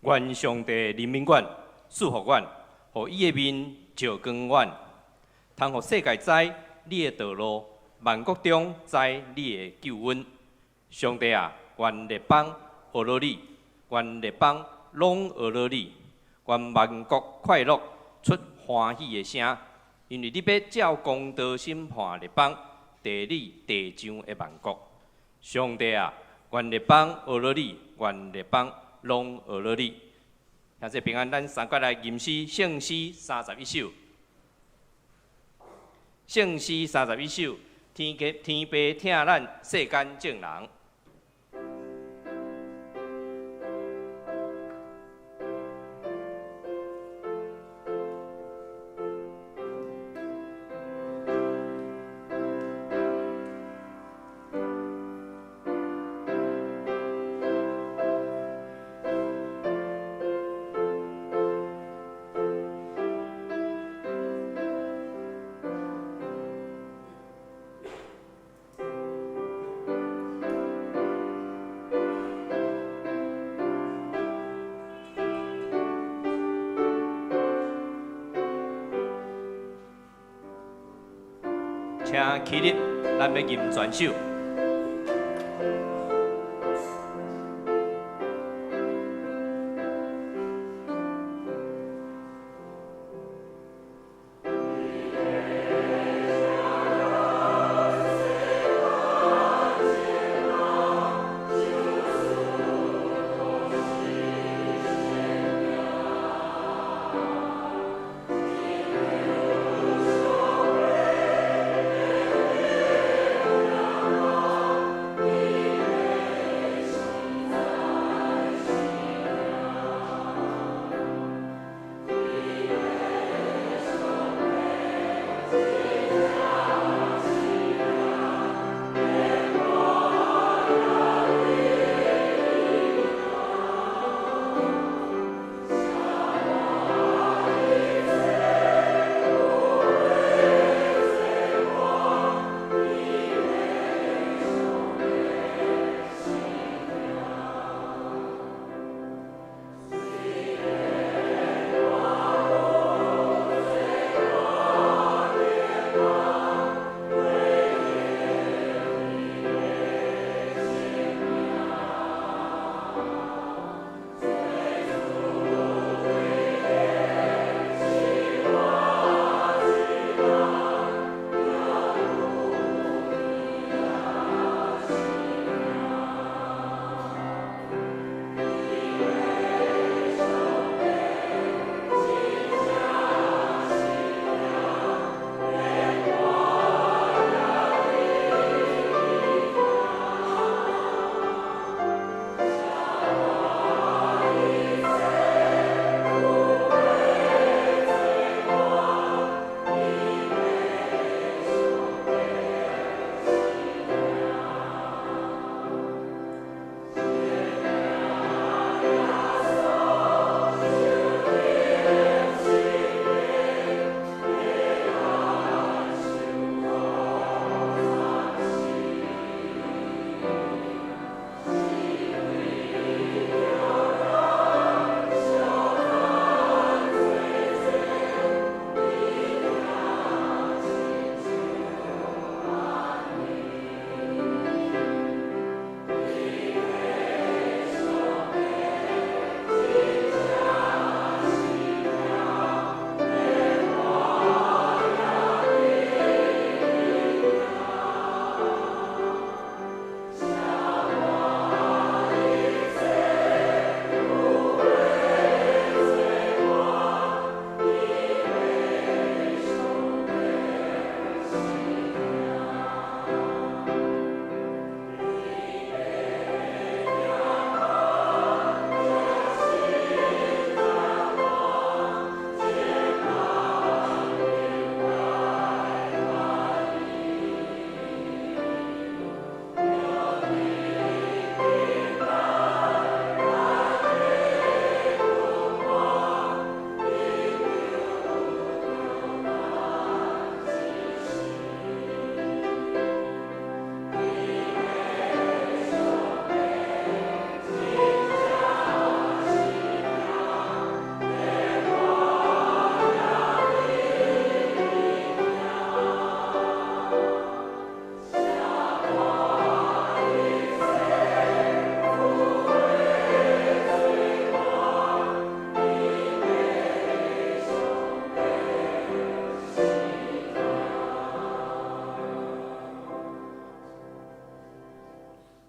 願上帝憐憫阮，賜福阮，予伊的面照光阮，通予世界知你的道路，萬國中知你的救恩。上帝啊，願列邦學樂你，願列邦攏學樂你，願萬國快樂，出歡喜的聲，因為你欲照公道審判列邦，治理地上的萬國。上帝啊，願列邦學樂你，願列邦攏學樂你。兄弟平安，咱三個來吟詩，聖詩31首。聖詩三十一首，天父天父疼咱世間眾人。請起立，咱欲吟全首。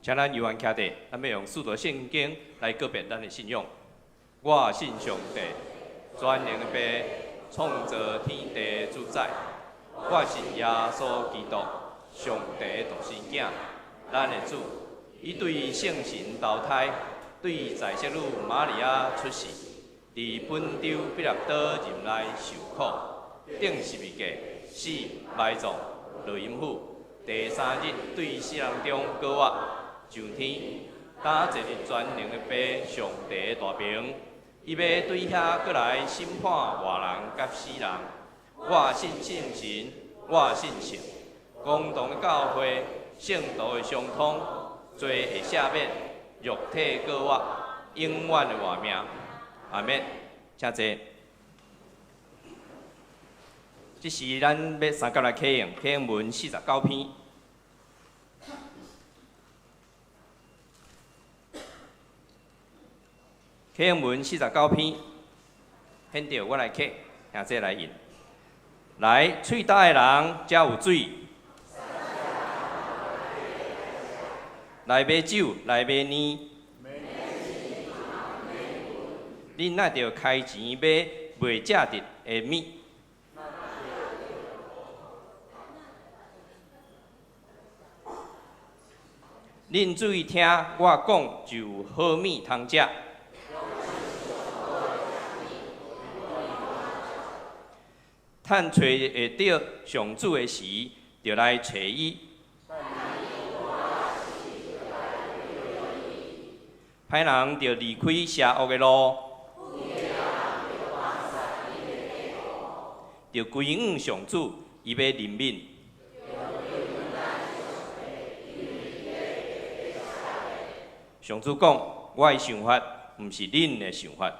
請咱猶原徛佇，咱欲用使徒信經來告白咱的信仰。我信上帝，全能的父，創造天地主宰。我信耶穌基督，上帝的獨生囝，咱的主。伊對聖神投胎，對在聖女瑪利亞出世，佇本丟彼拉多任內受苦，釘十字架，死埋葬，落陰府，第三日對死人中閣活，上天，擔坐佇全能的父上帝的大爿，伊欲對遐閣來審判活人佮死人。我信聖神，我信聖公同的教會，聖徒的相通，罪的赦免，肉體閣活，永遠的活命。阿們，請坐。這時咱欲相佮來啟用啟用文49篇。啟用文49篇，現著我來啟，兄弟來印。來，喙焦的人才有水。來買酒，來買奶。恁若著開錢買袂食得的物。恁注意聽我講，就有好物通食。趁揣會著上主的時，就來揣伊。歹人著離開邪惡的路，著歸向上主，伊欲憐憫。上主講：我的想法，毋是恁的想法。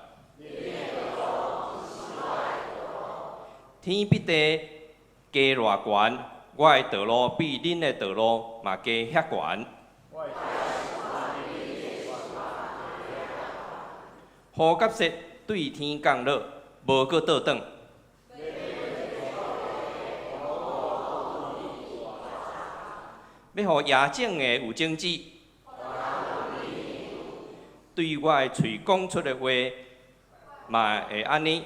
天比地低偌懸，我的道路比恁的道路嘛低遐懸。雨佮雪對天降落，無閣倒轉。欲予野種的有種子，對我的喙講出的話，嘛會按呢。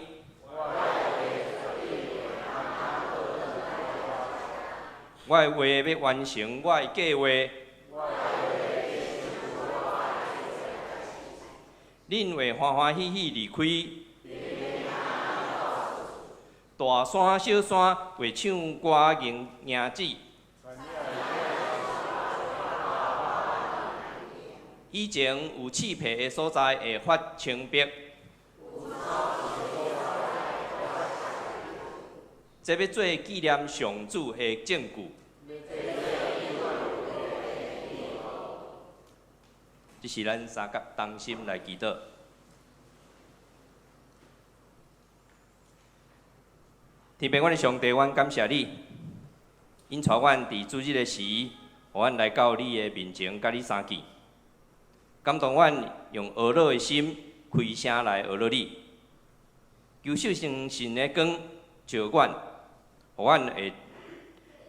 我的話欲完成我的計劃，恁會歡歡喜喜離開。大山小山會唱歌迎迎子。以前有刺皮的所在會發青白。這欲做紀念上主的證據。這是咱相佮同心來祈禱。天父，阮的上帝，阮感謝你，引帶阮佇主日的時，予阮來到你的面前，佮你相見。感動阮用呵咾的心，開聲來呵咾你。求聖神的光照阮，予阮會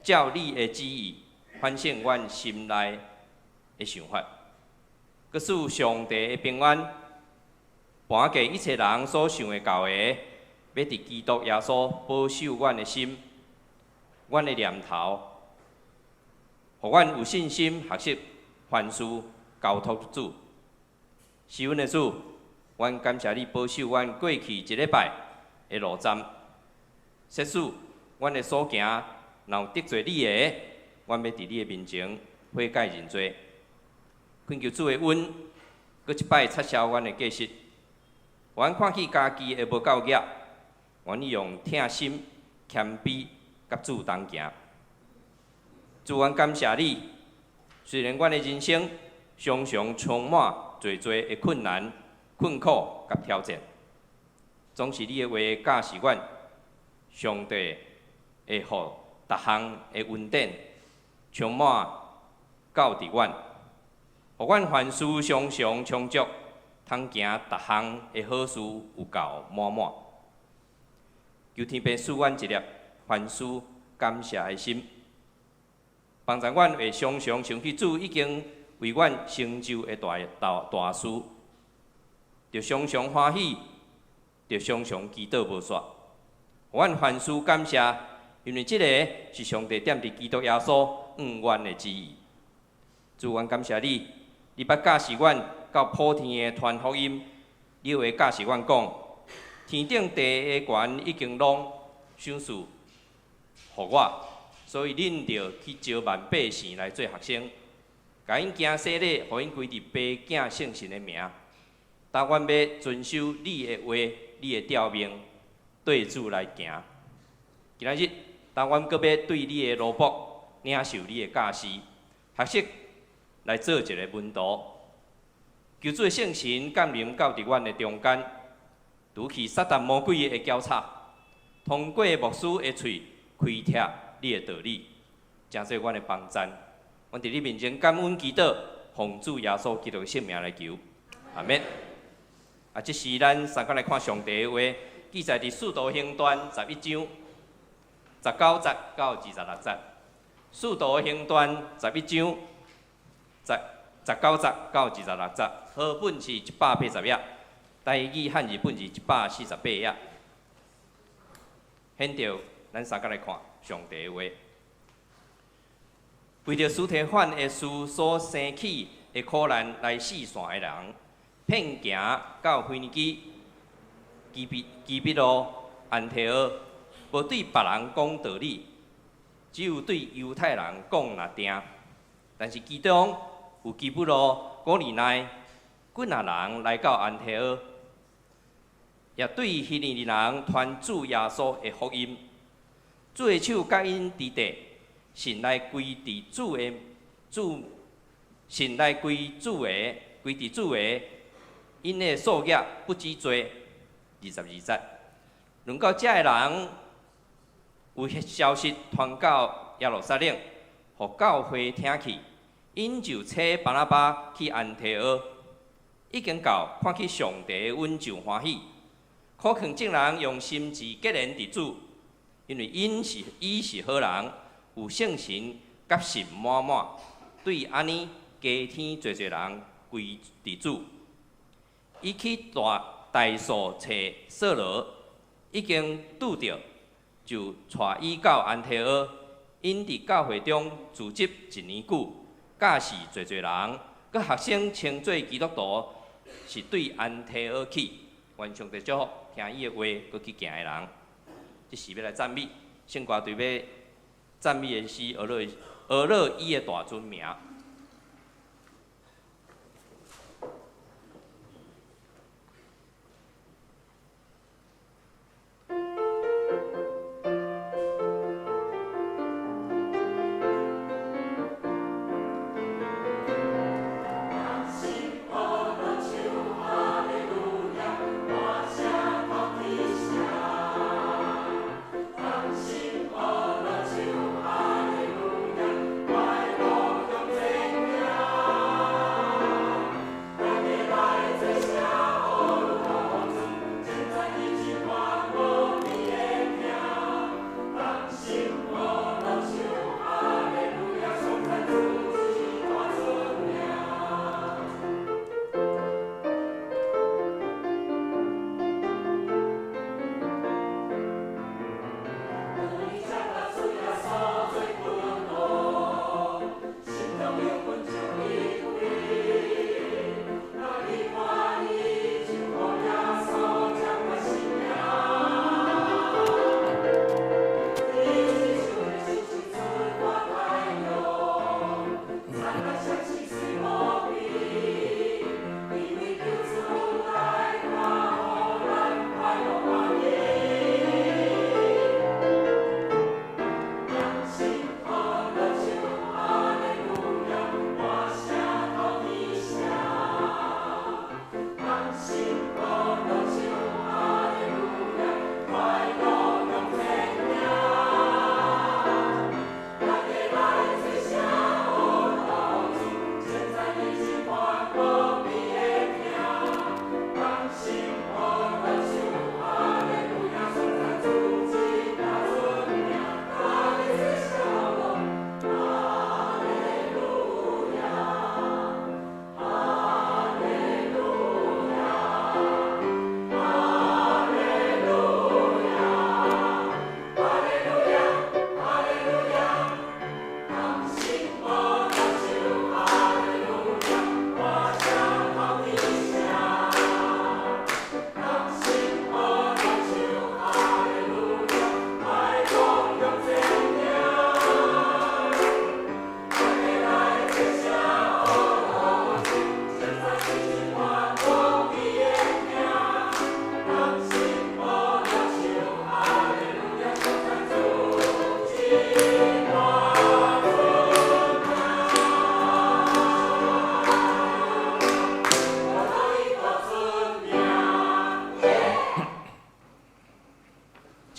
照你的旨意，反省阮心內的想法。閣賜上帝的平安，盤過一切人所想會到的，欲佇基督耶穌保守阮的心、阮的念頭，予阮有信心學習凡事交託主。是阮的主，阮感謝你保守阮過去一禮拜的路站。設使阮的所行若有得罪你的，阮欲佇你的面前悔改認罪，懇求主的恩，閣一擺擦消阮的過失。阮看見家己的無夠額，願意用疼心、謙卑，佮主同行。主，阮感謝你，雖然阮的人生常常充滿濟濟的困難、困苦佮挑戰，總是你的話教示阮，上帝會予逐項的恩典充滿到佇阮，予阮凡事常常充足，通行逐項的好事有夠滿滿。求天父賜阮一粒凡事感謝的心，幫助阮會常常想起主已經為阮成就的大大大事，著常常歡喜，著常常祈禱無煞。予阮凡事感謝，因為這个是上帝踮佇基督耶穌向阮的旨意。主，阮感謝你，你捌教示阮到普天的傳福音，你的話教示阮講，天頂地的權已經攏賞賜予我，所以恁著去招萬百姓來做學生，共𪜶行洗禮，予𪜶歸佇爸囝聖神的名。當阮欲遵守你的話，你的誡命，對主來行。今仔日，當阮閣欲對你的奴僕領受你的教示，學習來做一个門徒。求主的聖神降臨到佇阮的中間，除去撒旦魔鬼的攪吵，通過牧師的喙開拓你的道理，成做阮的幫贊。阮佇你面前感恩祈禱，奉主耶穌基督的聖名來求，阿們。啊，這時咱相仝來看上帝的話，記載佇使徒行傳11章19節到26節。使徒行傳11章19節到26節，和本是180頁，台語漢字本是148頁。現著咱相仝來看上帝的話，為著司提反的事所生起的苦難來四散的人，遍行到腓尼基、基比路、安提阿，無對別人講道理，只有對猶太人講若定。但是其中有基普羅、古利奈幾若人來到安提阿，也對希利尼人傳主耶穌的福音。主的手佮𪜶佇地，信來歸佇主的主，信來歸主的歸佇主的，𪜶的數額不止濟，22節。輪到遮的人有消息傳到耶路撒冷，予教會聽去，𪜶就差巴拿巴去安提阿，已經到看見上帝的恩就歡喜，苦勸眾人用心志結連佇主，因為𪜶是伊是好人，有聖神佮信滿滿，對按呢加添濟濟人歸佇主。伊去大大數揣掃羅，已經拄著，就帶伊到安提阿。𪜶佇教會中組織一年久，教示濟濟人，閣學生稱做基督徒，是對安提阿去。願上帝祝福聽伊的話，閣去行的人。這時欲來讚美，聖歌隊欲讚美的是學樂學樂伊的大尊名。同心學樂唱哈利路亞，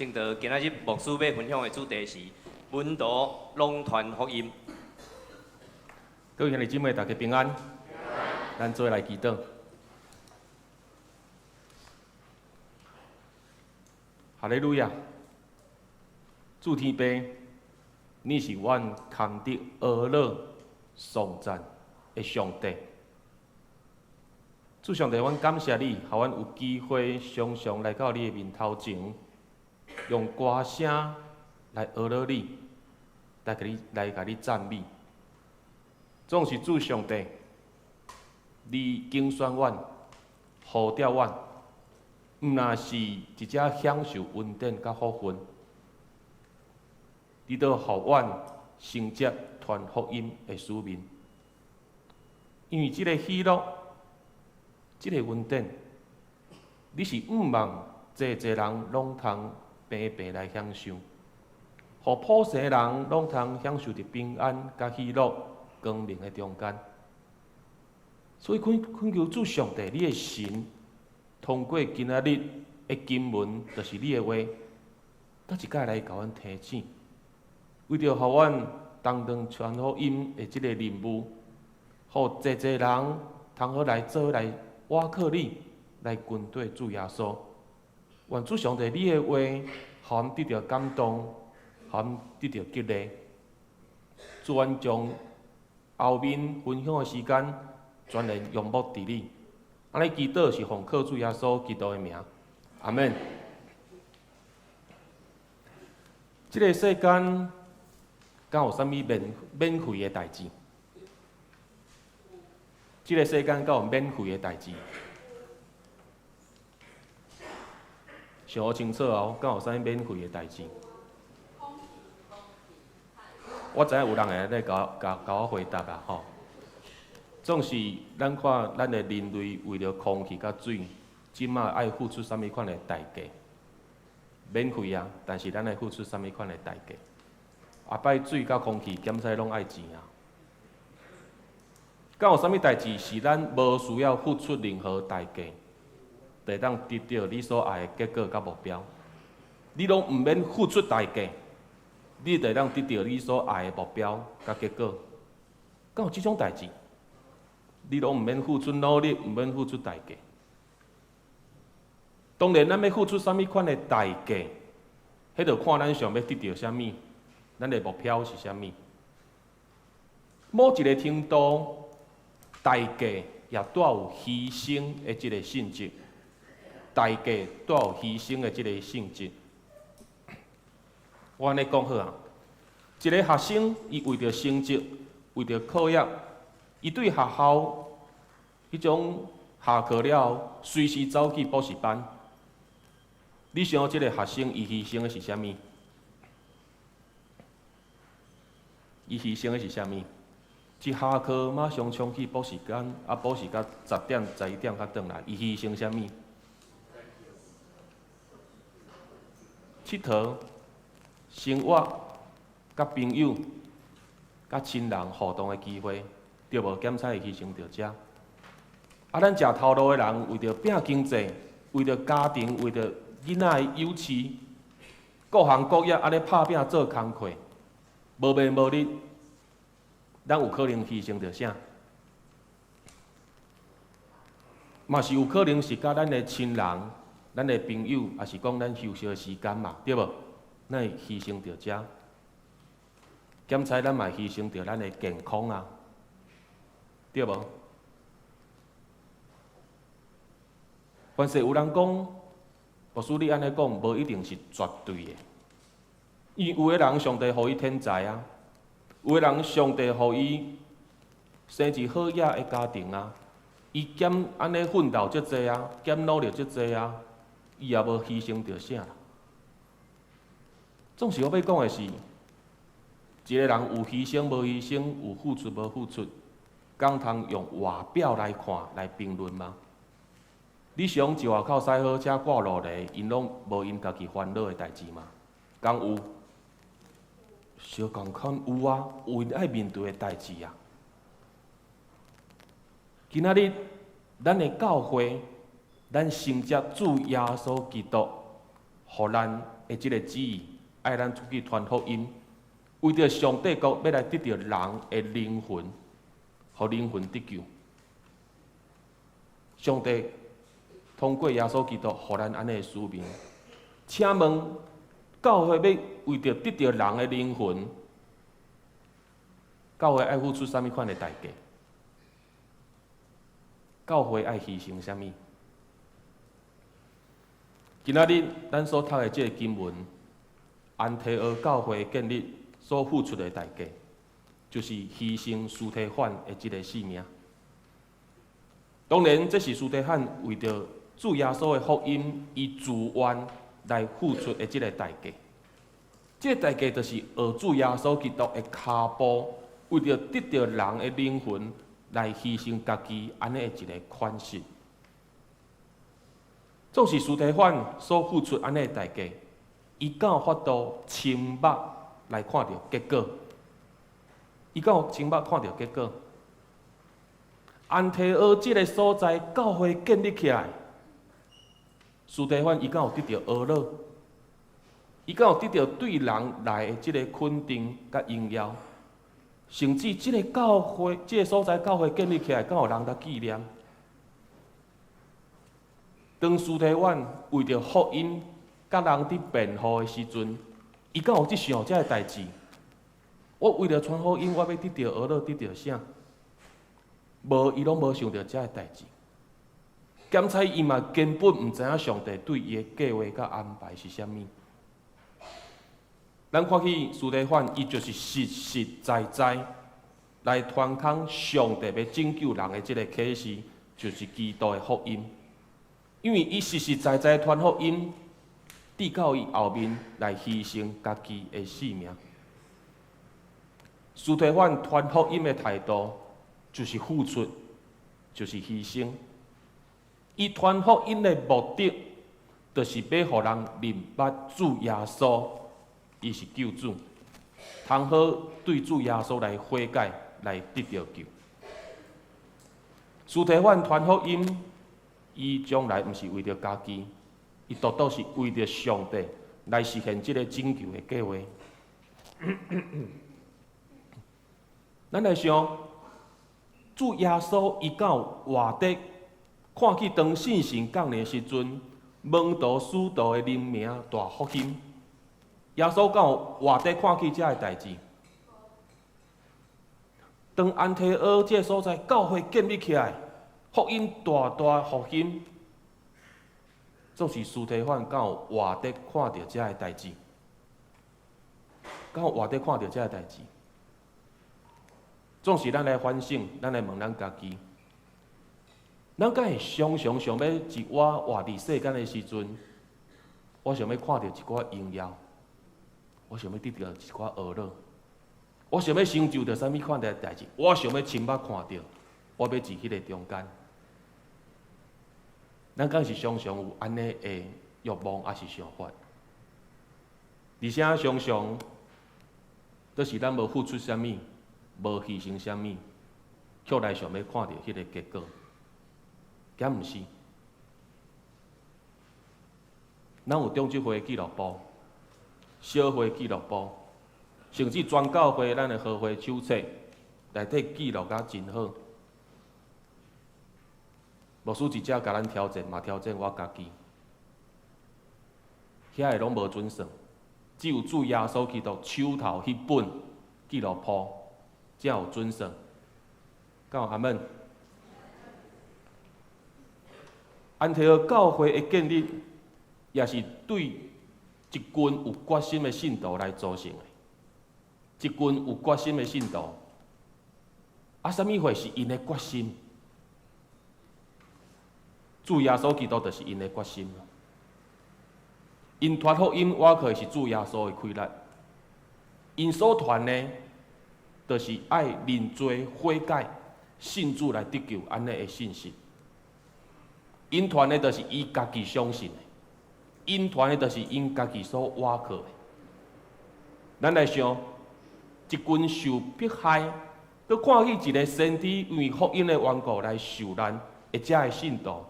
正道今仔日牧師欲分享的主題是門徒攏傳福音。各位兄弟姊妹，大家平安。咱做伙來祈禱。哈利路亞！主天父，你是阮堪得阿樂頌讚的上帝。主上帝，阮感謝你，予阮有機會常常來到你的面頭前，用歌聲來阿樂你，來共你讚美。總是主上帝，你揀選阮，呼召阮，毋但是一隻享受恩典佮福分，你閣予阮承接傳福音的使命。因為這个喜樂，這个恩典，你是向望濟濟人攏通平平來享受，予普世人攏通享受佇平安佮喜樂、光明的中間。所以懇求主上帝，你的神通過今仔日的經文，就是你的話，閣一擺來共阮提醒，為著予阮擔當傳福音的這个任務，予濟濟人通好來做來倚靠你，來跟綴主耶穌。願主上帝你的話，予阮得著感動，予阮得著激勵。主，阮將後面分享的時間，全然仰慕佇你。按呢祈禱是奉靠主耶穌基督的名，阿們。這个世間敢有啥物免費的代誌？這个世間敢有免費的代誌？想好清楚哦，敢有啥物免費的代誌？我知影有人會來共我回答啊吼。總是咱看咱的人類為著空氣佮水，這馬愛付出啥物款的代價？免費啊，但是咱愛付出啥物款的代價？後擺水佮空氣檢測攏愛錢啊！敢有啥物代誌是咱無需要付出任何代價，就會當得著你所愛的結果佮目標？你攏毋免付出代價，你就會當得著你所愛的目標佮結果。敢有這種代誌？你攏毋免付出努力，毋免付出代價。當然，咱欲付出啥物款的代價，彼就看咱想欲得著啥物，咱的目標是啥物。某一个程度，代價也帶有犧牲的這个性質，代價帶有犧牲的這个性質。我按呢講好啊，一个學生伊為著成績，為著課業，伊對學校彼種下課了後，隨時走去補習班。你想這个學生伊犧牲的是啥物？伊犧牲的是啥物？一下課馬上衝去補習班，啊補習到10點、11點才轉來。伊犧牲啥物？𨑨迌、生活、佮朋友、佮親人互動的機會，對無？檢採會犧牲著這。啊，咱食頭路的人，為著拼經濟，為著家庭，為著囡仔的幼稚，各行各業按呢拍拚做工課，無眠無日，咱有可能犧牲著啥？嘛是有可能是佮咱的親人、咱的朋友，抑是講咱休息的時間嘛，對無？咱會犧牲著這。檢採咱嘛會犧牲著咱的健康啊，對無？凡是有人講，牧師你按呢講，無一定是絕對的。因為有的人上帝予伊天才啊，有的人上帝予伊生佇好額的家庭啊，伊減按呢奮鬥足濟啊，減努力足濟啊，伊也無犧牲著啥。總是我欲講的是，一个人有犧牲無犧牲，有付出無付出，敢通用外表來看來評論嗎？你想佇外口駛好車掛勞力，𪜶攏無𪜶家己煩惱的代誌嗎？敢有？相仝款有啊，有𪜶愛面對的代誌啊。今仔日咱的教會，咱承接主耶穌基督，予咱的這个旨意，愛咱出去傳福音，為著上帝國欲來得著人的靈魂，予靈魂得救。上帝通過耶穌基督，予咱按呢的使命。請問，教會欲為著得著人的靈魂，教會愛付出啥物款的代價？教會愛犧牲啥物？今仔日咱所讀的這个經文，安提阿教會建立所付出的代價，就是犧牲司提反的這个性命。當然，這是司提反為著主耶穌的福音，伊自願來付出的這个代價。這个代價就是學主耶穌基督的跤步，為著得著人的靈魂來犧牲家己，按呢的一个款式。總是司提反所付出按呢的代價，伊敢有法度親目來看著結果？伊敢有親目看著結果？安提阿這个所在教會建立起來，司提反伊敢有得著呵咾？伊敢有得著對人來的這个肯定佮榮耀？甚至這个教會、這个所在教會建立起來，敢有人來紀念？當司提反為著福音佮人佇辯護的時陣，伊敢有去想這个代誌？我為著傳福音，我欲得著呵咾，得著啥？無，伊攏無想著這个代誌。兼且伊嘛根本毋知影上帝對伊的計劃佮安排是啥物。咱看起司提反，伊就是實實在在來傳講上帝欲拯救人的這个啟示，就是基督的福音。因為伊實實在在傳福音，直到伊後面來犧牲家己的性命。司提反傳福音的態度，就是付出，就是犧牲。伊傳福音的目的，就是欲予人認捌主耶穌，伊是救主，通好對主耶穌來悔改，來得著救。司提反傳福音，伊將來毋是為著家己，伊獨獨是為著上帝來實現這个拯救的計劃。咱來想，主耶穌伊敢有活得看見當聖神降臨的時陣，門徒使徒的靈命大復興。耶穌敢有活得看見這个代誌？當安提阿這个所在教會建立起來，福音大大復興，總是司提反敢有活得看著這个代誌？敢有活得看著這个代誌？總是咱來反省，咱來問咱家己：咱敢會常常想欲一我活佇世間的時陣，我想欲看著一寡榮耀，我想欲得著一寡呵咾，我想欲成就著啥物款的代誌，我想欲親目看著，我欲佇彼个中間。咱敢是常常有按呢的欲望，抑是想法？而且常常都是咱無付出啥物，無犧牲啥物，卻來想欲看著彼個結果，敢毋是？咱有長執會俱樂部、小會俱樂部，甚至全教會咱的合會手冊內底記錄甲真好。牧師一直共咱挑戰，嘛挑戰我家己。遐个攏無準算，只有主耶穌基督手頭彼本記錄簿才有準算。敢有阿們？安提阿教會的建立，也是對一群有決心的信徒來組成的。一群有決心的信徒，啊，啥物貨是𪜶的決心？主耶穌基督就是𪜶的決心。𪜶傳福音，倚靠的是主耶穌的氣力。𪜶所傳的，就是愛認罪悔改、信主來得救按呢的信息。𪜶傳的，就是伊家己相信的。𪜶傳的，就是𪜶家己所倚靠的。咱來想，一群受迫害，閣看見一个先知因為福音的緣故來受難的這个信徒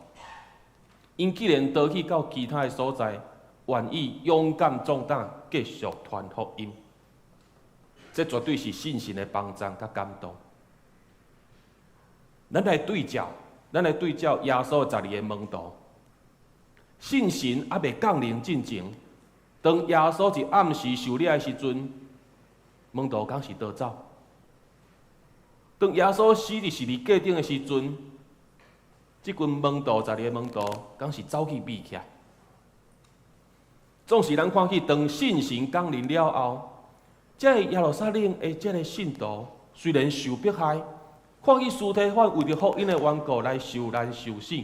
，𪜶既然逃去到其他的所在，願意勇敢壯膽繼續傳福音。這絕對是信心的幫助佮感動。咱來對照耶穌十二个門徒，聖神猶未降臨進前，當耶穌佇暗時受掠的時陣，門徒敢是逃走。當耶穌死佇十字架頂的時陣，這群門徒十二个門徒敢是走去避起來。總是咱看去，當聖神降臨了後，這個耶路撒冷的這个信徒雖然受迫害，看見司提反為著福音的緣故來受難受死，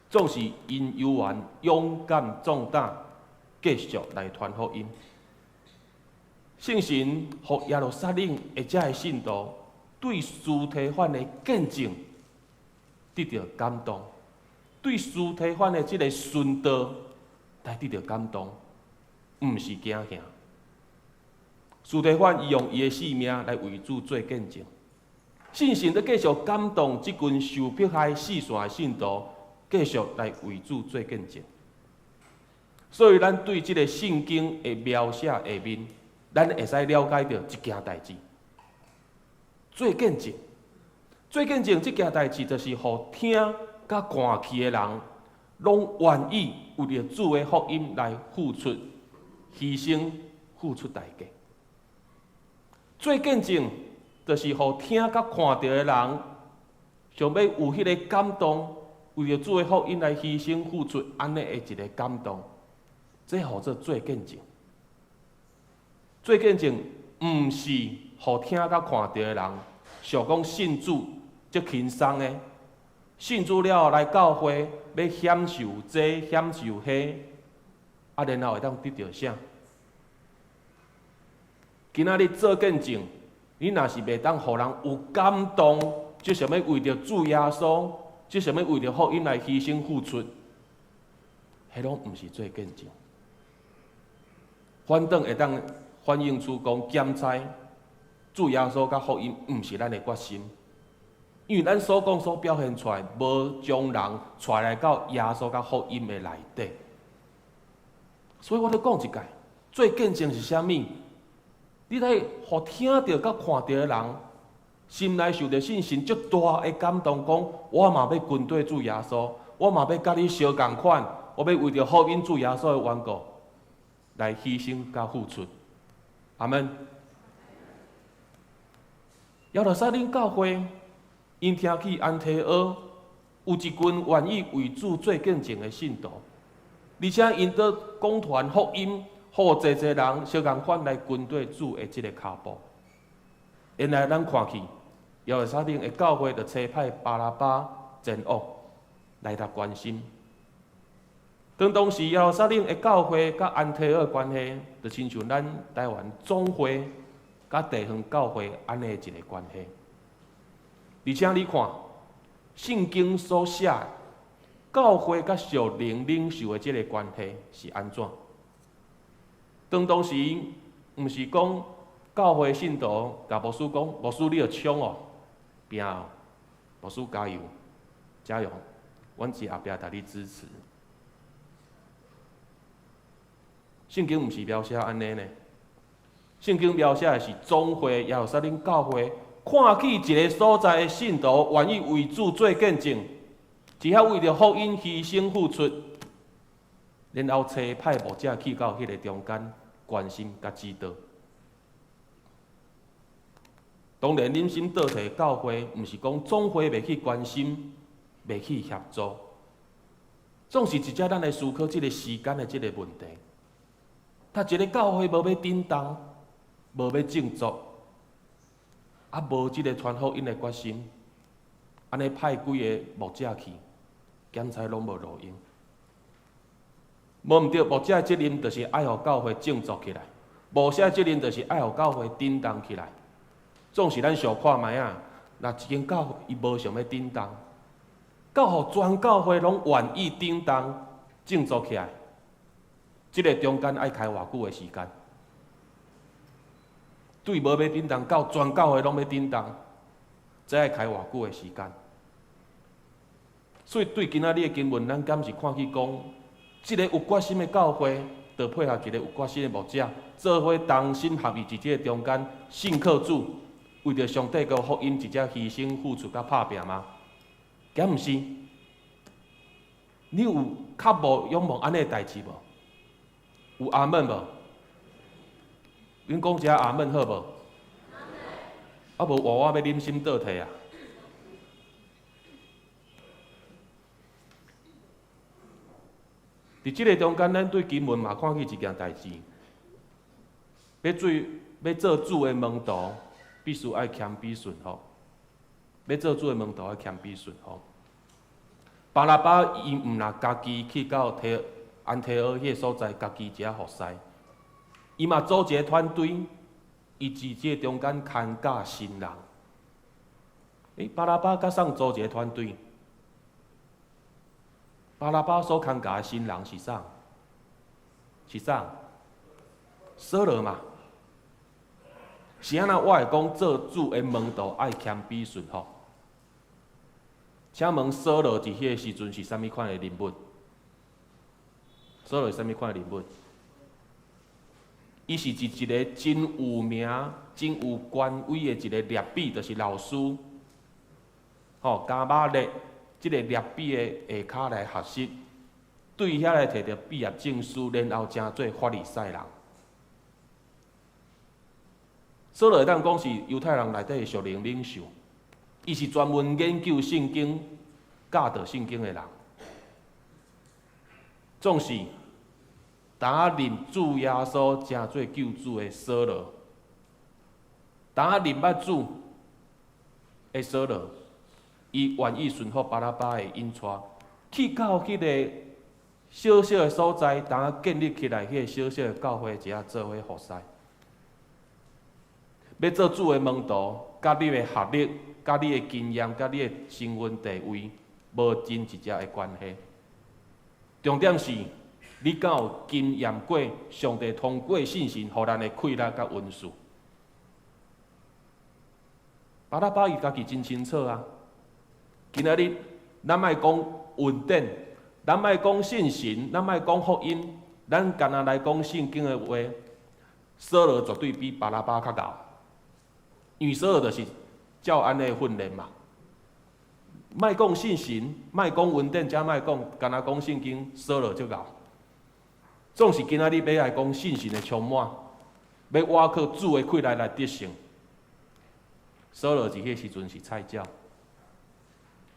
總是𪜶猶原勇敢壯膽，繼續來傳福音。聖神予耶路撒冷的這个信徒對司提反的見證得著感動，對司提反的這个殉道來得著感動，毋是驚嚇。司提反伊用伊的性命來為主做見證，聖神閣繼續感動這群受迫害四散的信徒，繼續來為主做見證。所以，咱對這个聖經的描寫下面，咱會使了解著一件代誌。做見證，做見證這件代誌，就是予聽佮看去的人，攏願意為著主的福音來付出犧牲、付出代價。做見證，就是予聽佮看著的人，想欲有彼个感動，為著主的福音來犧牲付出，按呢的一个感動，這號做做見證。做見證，毋是予聽佮看著的人想講信主足輕鬆的，信主了後來教會欲享受這享受彼，啊，然後會當得著啥？今仔日做見證，你若是袂當予人有感動，就想欲為著主耶穌，就想欲為著福音來犧牲付出，彼攏毋是做見證。反轉會當反映出講檢查主耶穌佮福音毋是咱的決心，因為咱所講所表現出來，無將人帶來到耶穌佮福音的內底。所以我咧講一擺，做見證是啥物？你來予聽著佮看著的人，心內受著聖神足大的感動，講我嘛欲跟綴主耶穌，我嘛欲佮你相仝款，我欲為著福音主耶穌的緣故來犧牲佮付出。阿門。耶路撒冷教會，𪜶聽去安提阿有一群願意為主做見證的信徒，而且𪜶閣講傳福音，予濟濟人相仝款來跟綴主的這个跤步。原來咱看去，耶路撒冷的教會就差派巴拿巴前往來來關心。當當時耶路撒冷的教會佮安提阿的關係，就親像咱台灣總會佮地方教會按呢一个關係。而且你看，聖經所寫教會佮屬靈領袖的這个關係是按怎？當當時毋是講教會信徒共牧師講，牧師你著衝哦，拼哦，牧師加油，加油，阮佇後壁共你支持。聖經毋是描寫按呢呢，聖經描寫的是總會耶路撒冷教會，看去一个所在的信徒願意為主做見證，而且為著福音犧牲付出，然後差派牧者去到彼个中間關心佮指導。當然，人心倒退教會，毋是講總會袂去關心、袂去協助，總是直接咱來思考這个時間的這个問題。他一个教會無欲振動，無欲振作，啊，無這个傳福音的決心，按呢派幾个牧者去，檢查攏無路用。無毋對，牧者的責任就是愛予教會振作起來，牧師的責任就是愛予教會振動起來。總是咱想看覓仔，若一間教會伊無想欲振動，到予全教會攏願意振動、振作起來，這个中間愛開偌久的時間？對無欲振動到全教會攏欲振動，這愛開偌久的時間？所以對今仔日的經文，咱敢是看去講，這个有決心的教會，就配合一个有決心的牧者，做伙同心合意佇這个中間信靠主，為著上帝國福音，直接犧牲付出佮拍拚嗎？敢毋是？你有較無仰望按呢的代誌無？有阿門無？恁講一下阿門好無？啊無換我欲忍心倒退啊！佇這个中間，咱對經文嘛看見一件代誌。欲做欲做主的門徒，必須愛謙卑順服。欲做主的門徒，愛謙卑順服。巴拿巴伊毋若家己去到提安提阿彼个所在，家己一下服侍。伊嘛組一个團隊，伊佇這个中間牽教新人。巴拿巴佮誰組一個團隊？巴拿巴所牽教的新人是啥？是啥？掃羅嘛。是按怎我會講做主的門徒愛謙卑順服？請問掃羅佇彼个時陣是啥物款的人物？掃羅是啥物款的人物？伊是佇一个真有名、真有權威的一个拉比，就是老師，吼，迦瑪列這个拉比的下跤來學習，對遐來提著畢業證書，然後成做法利賽人。掃羅會當講是猶太人內底的屬靈領袖，伊是專門研究聖經、教導聖經的人。總是，當認主耶穌成做救主的掃羅，當認捌主的掃羅，伊願意順服巴拿巴的引帶，去到彼个小小的所在，當建立起來彼个小小的教會，一下做伙服侍。欲做主的門徒，佮你的學歷、佮你的經驗、佮你的身份地位，無真直接的關係。重點是，你敢有經驗過上帝通過信神予咱的氣力佮恩賜？巴拿巴伊家己真清楚啊。今仔日咱莫講恩典，咱莫講信神，咱莫講福音，咱干焦來講聖經的話，掃羅絕對比巴拿巴較𠢕。因為掃羅就是照按呢訓練嘛。莫講信神，莫講恩典，遮莫講，干焦講聖經，掃羅足𠢕。總是今仔日欲來講信神的充滿，欲倚靠主的氣力來得勝。掃羅佇彼時陣是菜鳥，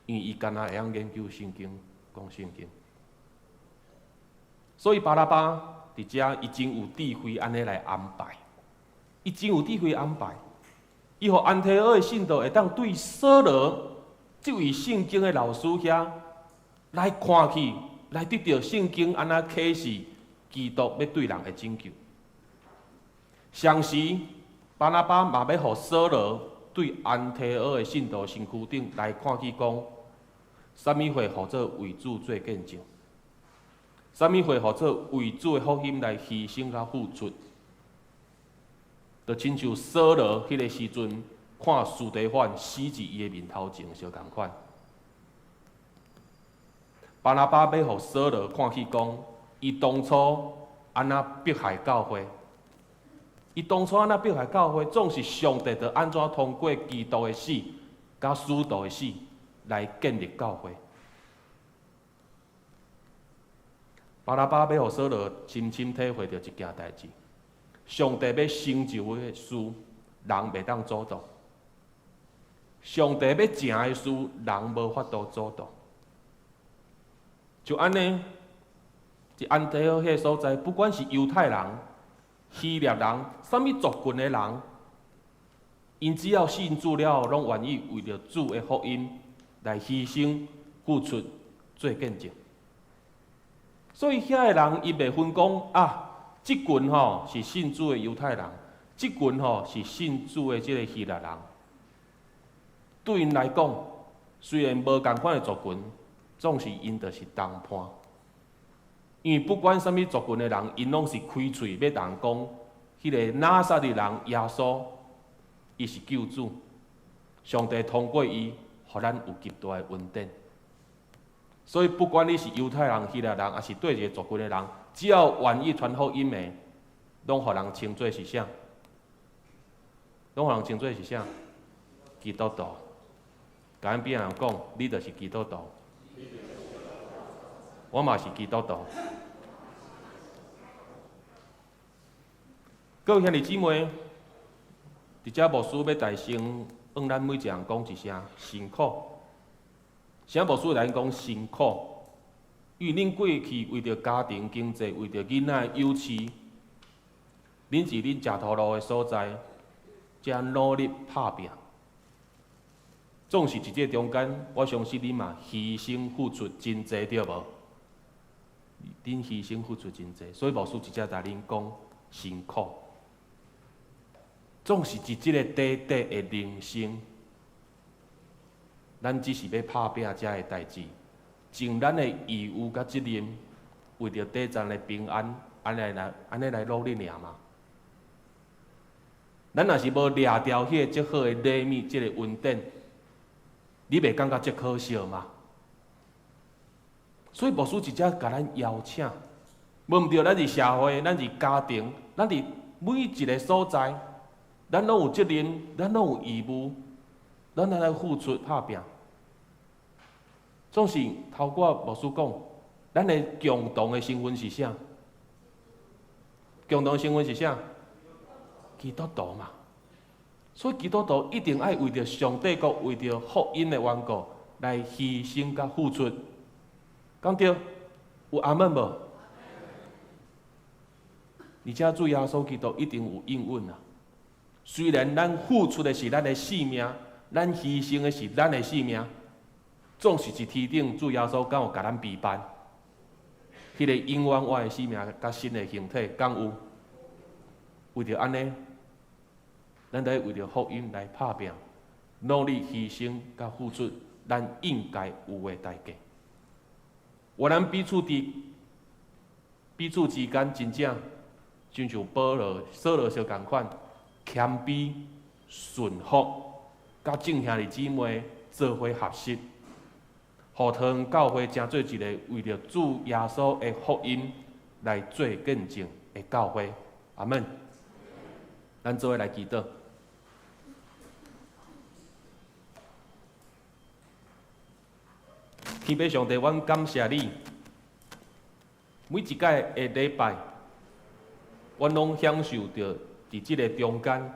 因為伊干焦會曉研究聖經、講聖經，所以巴拿巴佇遮伊真有智慧，按呢來安排，伊真有智慧安排，伊予安提阿的信徒會當對掃羅這位聖經的老師遐來看去，來得著聖經按怎啟示基督欲對人的拯救。同時，巴拿巴嘛欲予掃羅對安提阿的信徒身軀頂來看去講，啥物貨號做為主做見證？啥物貨號做為主的福音來犧牲佮付出？就親像掃羅彼个時陣看司提反死佇伊的面頭前相仝款。巴拿巴欲予掃羅看去講，伊當初按怎迫害教會？伊當初按怎迫害教會，總是上帝著按怎通過基督的死、佮使徒的死來建立教會。巴拿巴欲予掃羅深深體會著一件代誌：上帝欲成就的事，人袂當阻擋；上帝欲成的事，人無法度阻擋。就按呢，佇安提阿彼个所在，不管是猶太人、希臘人，啥物族群的人，𪜶只要信主了後，攏願意為著主的福音來犧牲、付出、做見證。所以遐个人伊袂分講啊，這群吼是信主的猶太人，這群吼是信主的這个希臘人。對𪜶來講，雖然無仝款的族群，總是𪜶就是同伴。因為不管啥物族群的人，𪜶攏是開喙欲共人講，彼个拿撒勒人耶穌，伊是救主，上帝通過伊，予咱有極大的恩典。所以不管你是猶太人、希臘人，抑是佗一个族群的人，只要願意傳福音的，攏予人稱做是啥？攏予人稱做是啥？基督徒。共恁邊仔人講，你就是基督徒。我嘛是基督徒。各位兄弟姊妹，佇遮牧師欲大聲向咱每一个人講一聲辛苦。啥牧師來講辛苦？因為恁過去為著家庭經濟，為著囡仔的幼稚，恁佇恁食頭路的所在，遮努力拍拚。總是佇這中間，我相信恁嘛犧牲付出真濟，對無？恁犧牲付出真濟，所以牧師直接共恁講辛苦。總是佇這個短短的人生，咱只是欲拍拚遮的代誌，盡咱的義務佮責任，為著短暫的平安，按呢來努力爾嘛。咱若是無掠著彼个足好的禮物，這个恩典，你袂感覺足可惜嗎？所以牧師直接共咱邀請，無毋對，咱佇社會，咱佇家庭，咱佇每一个所在，咱攏有責任，咱攏有義務，咱來付出拍拚。總是頭拄仔牧師講，咱的共同的身份是啥？共同身份是啥？基督徒嘛。所以基督徒一定愛為著上帝國、為著福音的緣故來犧牲佮付出。敢對？有阿們無？而且主耶穌基督一定有應允啊！雖然咱付出的是咱的性命，咱犧牲的是咱的性命，總是佇天頂主耶穌敢有共咱備辦？彼个永遠活的生命佮新的形體，敢有？為著按呢，咱得為著福音來拍拚，努力犧牲佮付出咱應該有的代價。願咱彼此佇彼此之間，真正親像保羅、掃羅相仝款，謙卑、順服，佮眾兄弟姊妹做伙學習，予桃園教會成做一個為著主耶穌的福音來做見證的教會。阿們，咱做伙來祈禱。天父上帝，阮感謝你，每一擺的禮拜，阮攏享受著佇這個中間，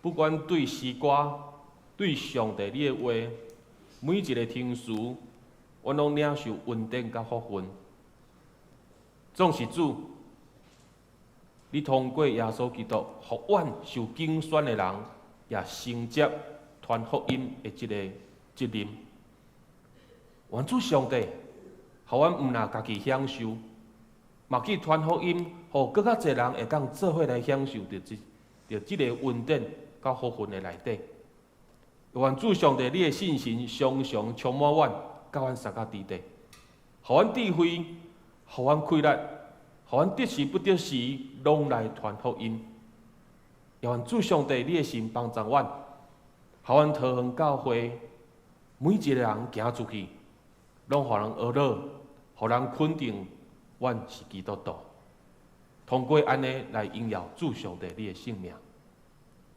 不管對詩歌、對上帝你的話，每一个聽詞，阮攏領受恩典佮福分。總是主，你通過耶穌基督，予阮受揀選的人，也承接傳福音的這個責任。願主上帝，予阮毋但家己享受，嘛去傳福音，予閣較濟人會當做伙來享受著這个恩典佮福分的內底。願主上帝，你的信心常常充滿阮，佮阮相佮佇底，予阮智慧，予阮氣力，予阮得時不得時，攏來傳福音。願主上帝，你的心幫助阮，予阮桃園教會每一个人行出去，攏予人學樂，予人肯定阮是基督徒。通過按呢來榮耀主上帝你的聖名。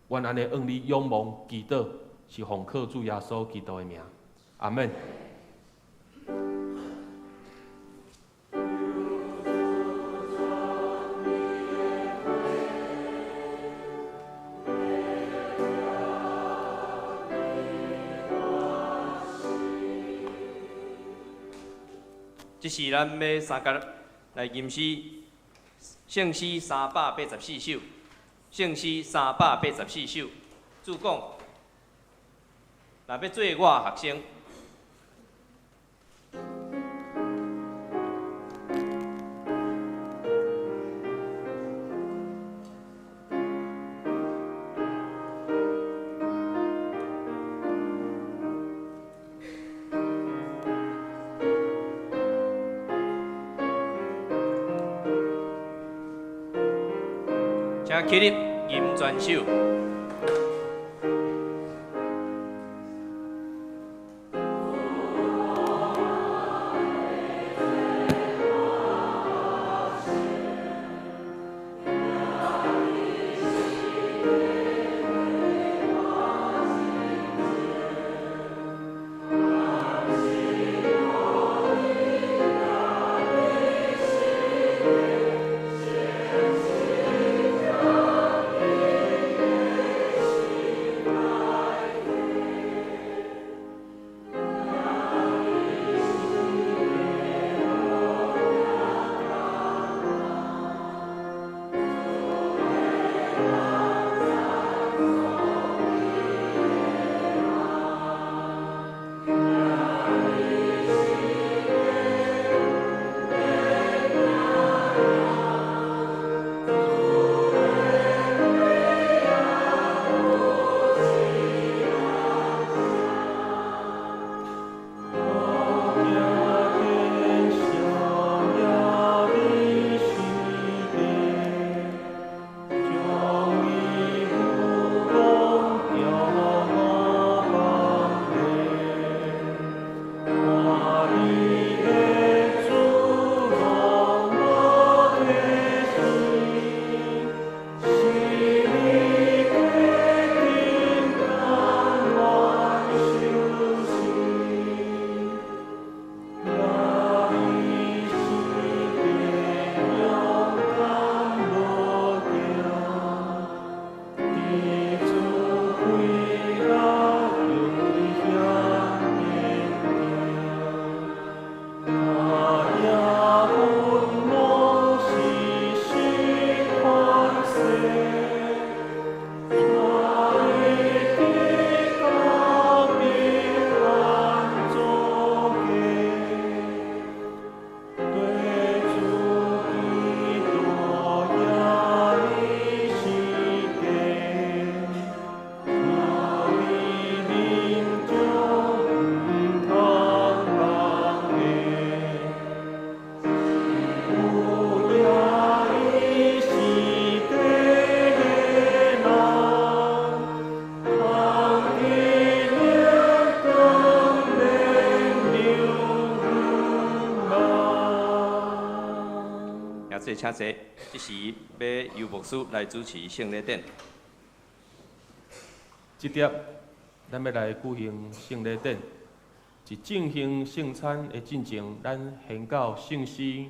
阮按呢向你仰望祈禱，是奉靠主耶穌基督的名。阿們。這是咱欲相共來吟詩，聖詩384首，聖詩384首，主講，若欲做我的學生。請起立，吟全首。兄弟請坐，這時欲由牧師來主持聖禮典。這碟咱欲來舉行聖禮典，佇進行聖餐的進前，咱獻到聖詩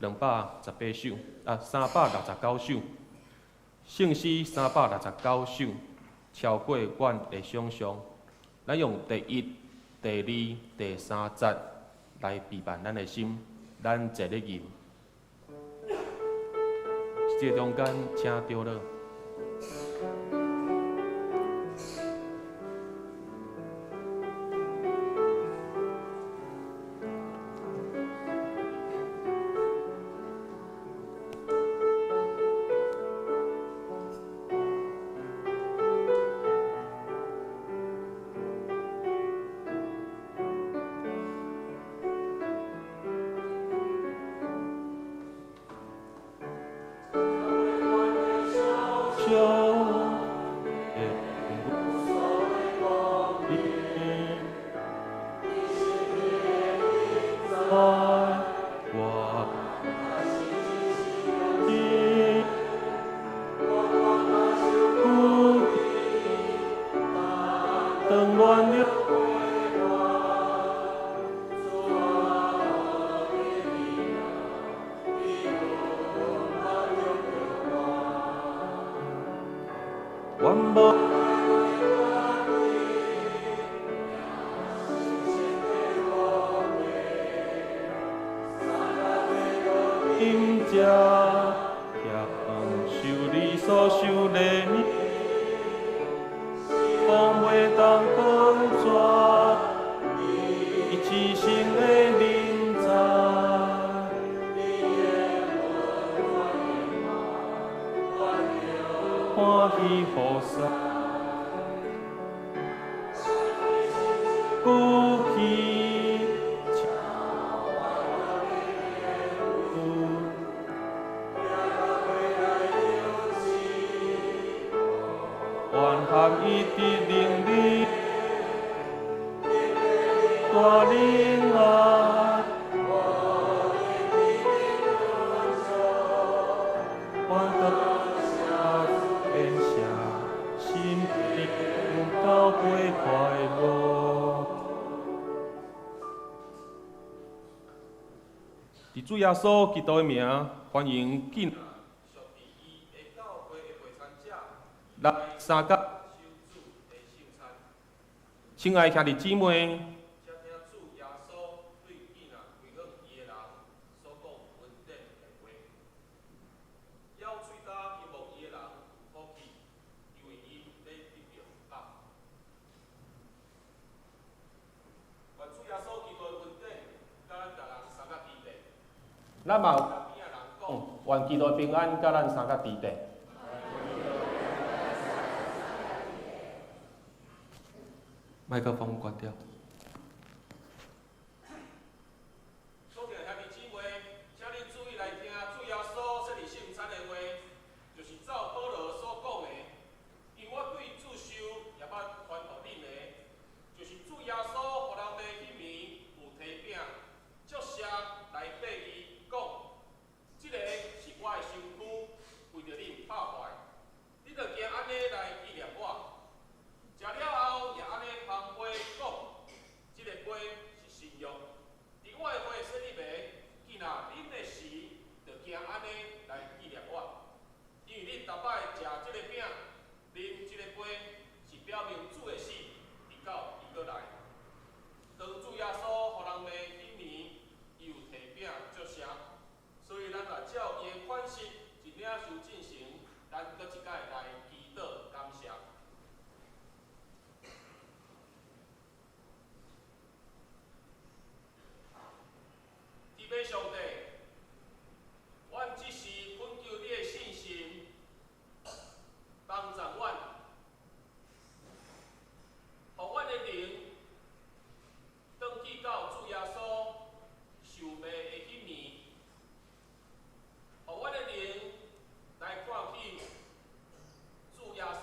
218首，啊，369首。聖詩369首，超過阮的想像。咱用第一、第二、第三節來備辦咱的心，咱坐咧吟。這個中間，請對了。主耶穌基督的名，歡迎進來參加親愛兄弟姊妹，請聽主耶穌對囝仔歸向伊的人所講恩典的話。咬喙焦敬慕伊的人有福氣，因為𪜶欲得著福。願主耶穌基督的恩典，佮咱逐人三甲佇底。咱嘛有共邊仔人講，願基督的平安佮咱三甲佇底。麥克風關掉。所敬兄弟姊妹，請恁注意來聽主耶穌設立聖餐的話，就是照保羅所講的。因為我對主受，也捌傳予恁的，就是主耶穌予人賣彼暝有提餅，祝謝來擘伊，講：這个是我的身軀，為著恁拍破，恁著行按呢來紀念我。食了後，也按呢捧杯講：這个杯是新約，佇我的血設立的，既若啉的時，著行按呢來紀念我。因為恁逐擺食這个餅，啉這個杯，是表明主的死，直到伊閣來。當主耶穌予人賣彼暝，伊有提餅祝謝，所以咱若照伊的款式，一領受進程，咱閣一擺來祈禱感謝。慈悲上帝，阮這時懇求你的信心，幫助阮，予阮的靈轉去到主耶穌受賣的彼暝，予阮的靈來看起主耶穌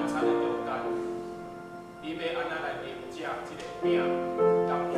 晚餐的中間，你欲按怎來啉食這个餅佮杯？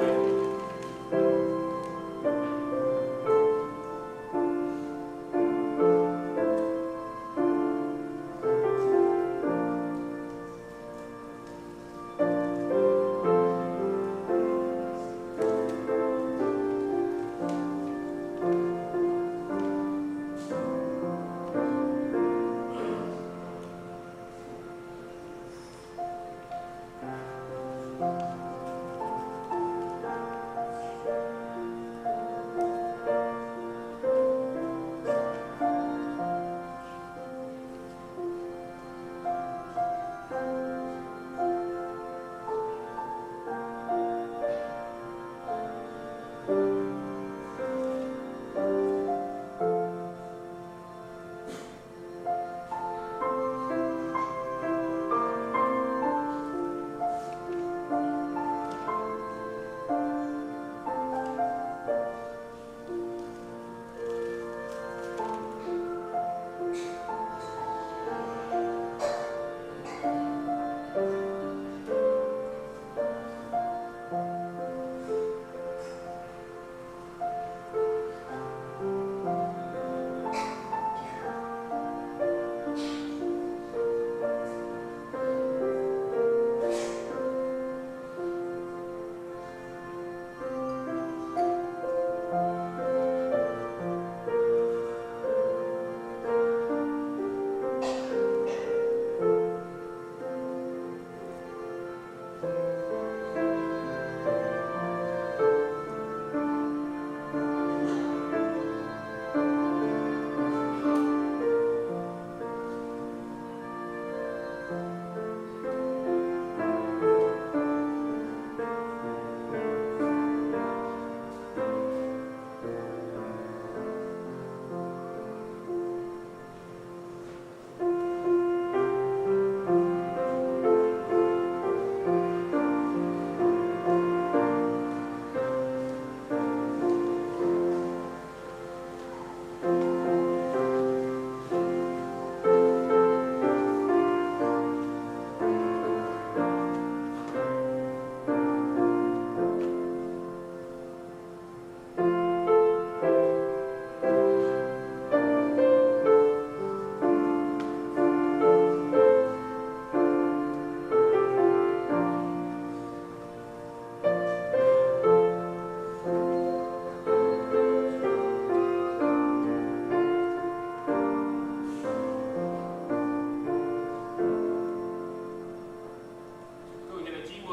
各位兄弟姊妹，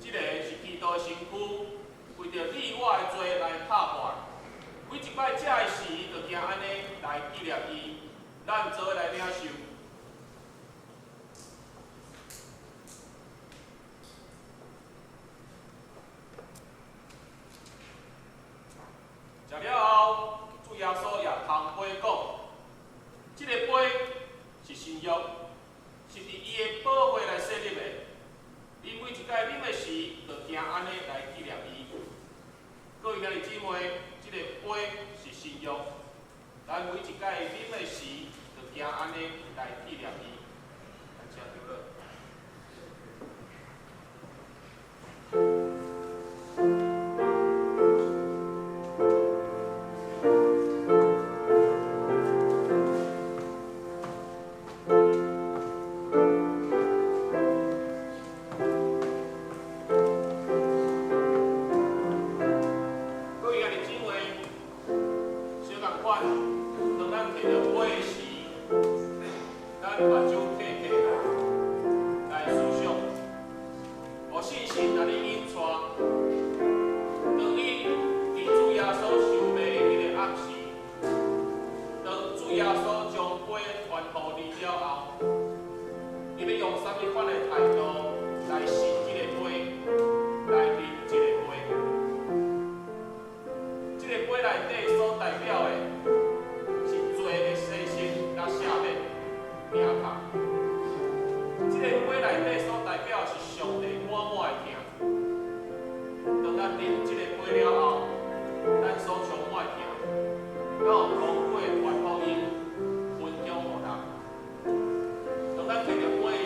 這个是基督的身軀，為著你我的罪來拍破。每一擺食的時，就行按呢來紀念伊，咱做伙來領受。食了後，主耶穌也捧杯講：這个杯是新約，是佇伊的寶血來設立的。你每一擺啉的時，就行按呢來紀念伊。各位兄弟姊妹，這个杯是新約，咱每一擺啉的時，就行按呢來紀念伊。來，請長老。各位兄弟姊妹，相仝款，當咱提著杯的時，咱目睭閉起來，來思想，予信心來你引帶。當你佇主耶穌受賣的彼個暗時，當主耶穌將杯傳予你了後，你欲用啥物款的態度來信這个杯，來啉這个杯？這个杯內底所代表的是罪的洗清佮赦免疼痛。這个杯內底所代表的是上帝滿滿的疼。當咱啉這个杯了後，咱所充滿的疼，敢有通過傳福音分享予人。當咱提著杯的時，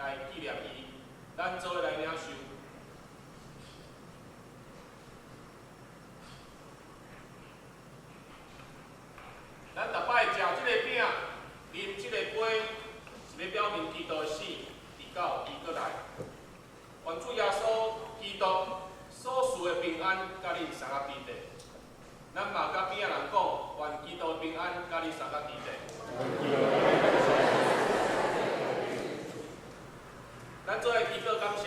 來紀念伊，咱做伙來領受。咱逐擺食這个餅、啉這個杯，是欲表明基督的死，直到伊閣來。願主耶穌基督所賜的平安，佮恁三个佇咧。咱嘛佮邊仔人講，願基督的平安佮你三个佇咧。咱做伙祈禱感謝。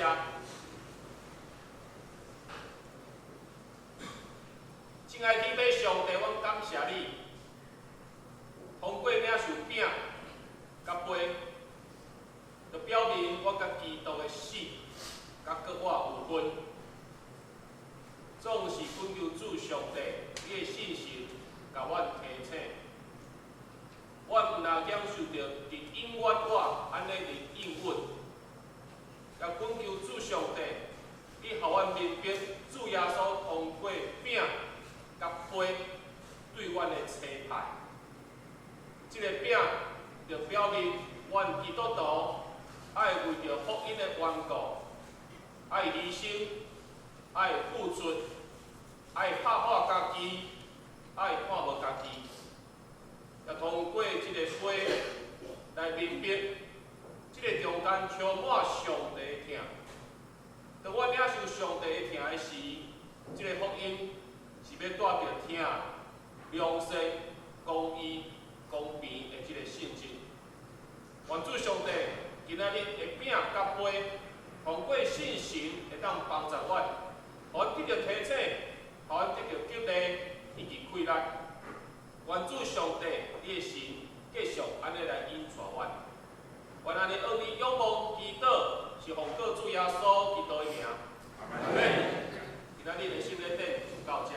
親愛天父上帝，阮感謝你，通過領受餅佮杯，就表明我佮基督的死，佮閣活有份。總是懇求主上帝，你的信實共阮提醒，阮毋但享受著佇永遠活按呢佇應允，也懇求主上帝，你予阮明白主耶穌通過餅佮杯對阮的差派。這个餅就表明阮基督徒愛為著福音的緣故，愛犧牲，愛付出，愛拍破家己，愛看無家己，也通過這个杯來明白，這个中間充滿上帝的疼。當阮領受上帝的疼的時，這个福音是欲帶著疼、良善、公義、公平的這个性質。願主上帝今仔日的餅佮杯，通過信心會當幫助阮，予阮得著提醒，予阮得著激勵以及氣力。願主上帝，你的神繼續按呢來引帶阮。願按呢向你仰望祈禱，是奉靠主耶穌基督的名。阿們。今仔日的聖禮典就到這。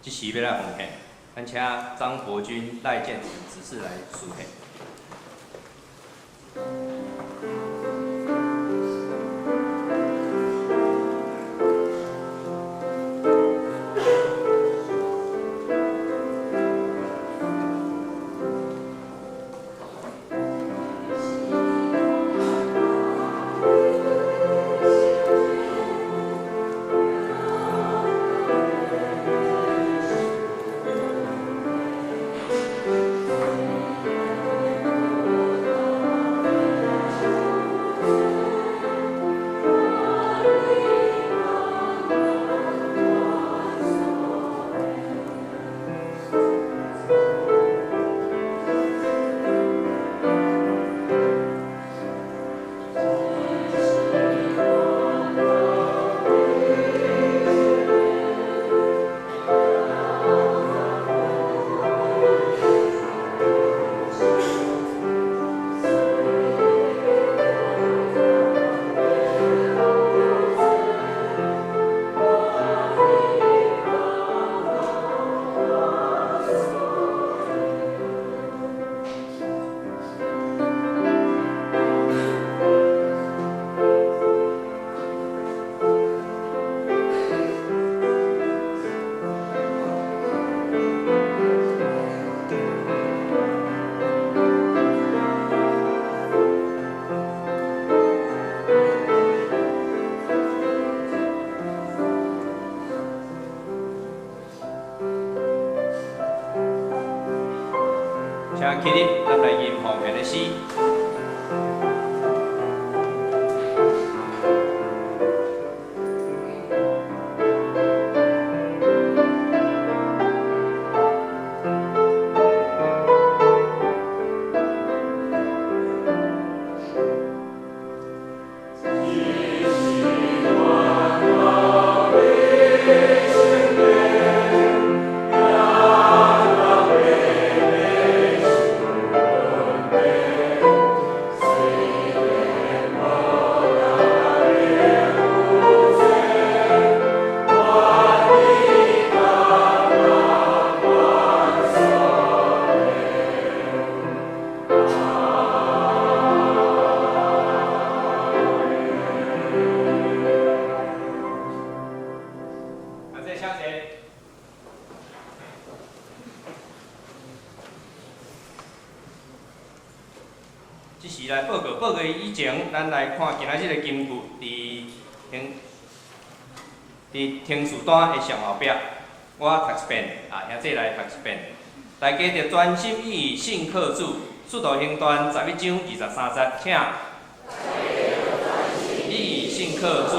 這時欲來奉獻，咱請張伯君、賴建成執事來司獻。請起立，咱來吟奉獻的詩。 Amen. 謝請坐。這時來報告，報告以前，咱來看今仔日的金句，佇停事單的上後壁，我讀一遍，啊，兄弟來讀一遍。大家著專心意志信靠主，使徒行傳11章23節，請。意志信靠主，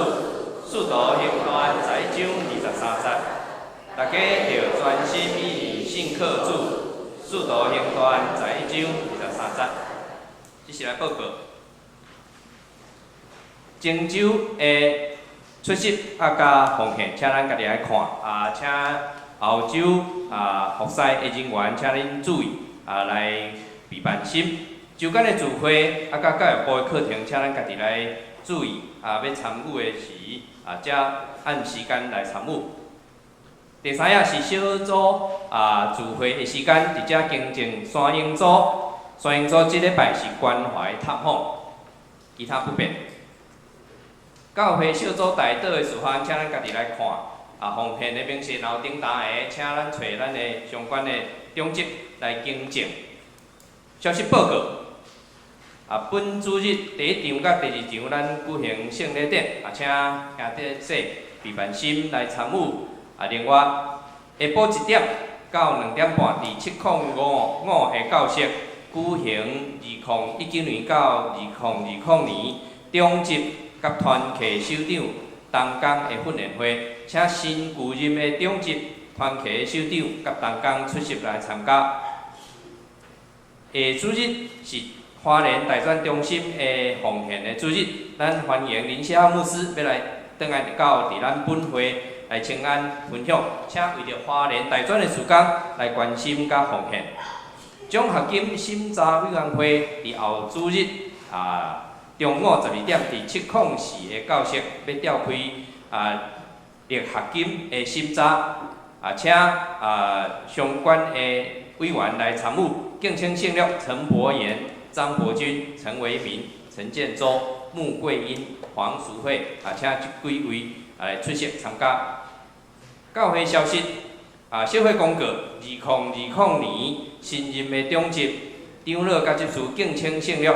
使徒行傳11章23節。大家著專心意志信靠主，使徒行傳11章23節。這是來報告，漳州的出席啊，佮奉獻，請咱家己來看啊，請後周啊服侍的人員，請恁注意啊，來備辦心。周間的聚會啊，佮教育部的課程，請咱家己來注意啊，欲參與的時啊，才按時間來參與。第三仔是小組啊聚會的時間，佇遮更正山鷹組。山鷹組這禮拜是關懷探訪，其他不變。教會小組代禱的事項，請咱家己來看。啊，奉獻的明細若有頂大的，請咱揣咱的相關的長執來更正。消息報告。啊，本主日第一場佮第二場，咱舉行聖禮典，啊，請兄弟姊備辦心來參與。啊，另外下晡1點到2點半，佇7055的教室舉行2019年到2020年長執佮團契首長同工的訓練會，請新舊任的長執團契的首長佮同工出席來參加。下主日是花蓮大專中心的奉獻的主日，咱歡迎林錫牧師欲來轉來到佇咱本會來請安分享，請為著花蓮大專的事工來關心佮奉獻。獎學金審查委員會佇後主日啊，中午12點佇704的教室欲召開啊力學金的審查，啊請啊相關的委員來參與，敬請省略陳柏言、張伯鈞、陳維民、陳建州、穆桂英、黃淑惠啊，請這幾位來出席參加。教會消息啊，小會公告，2020年新任的長執長老佮執事敬請省略。長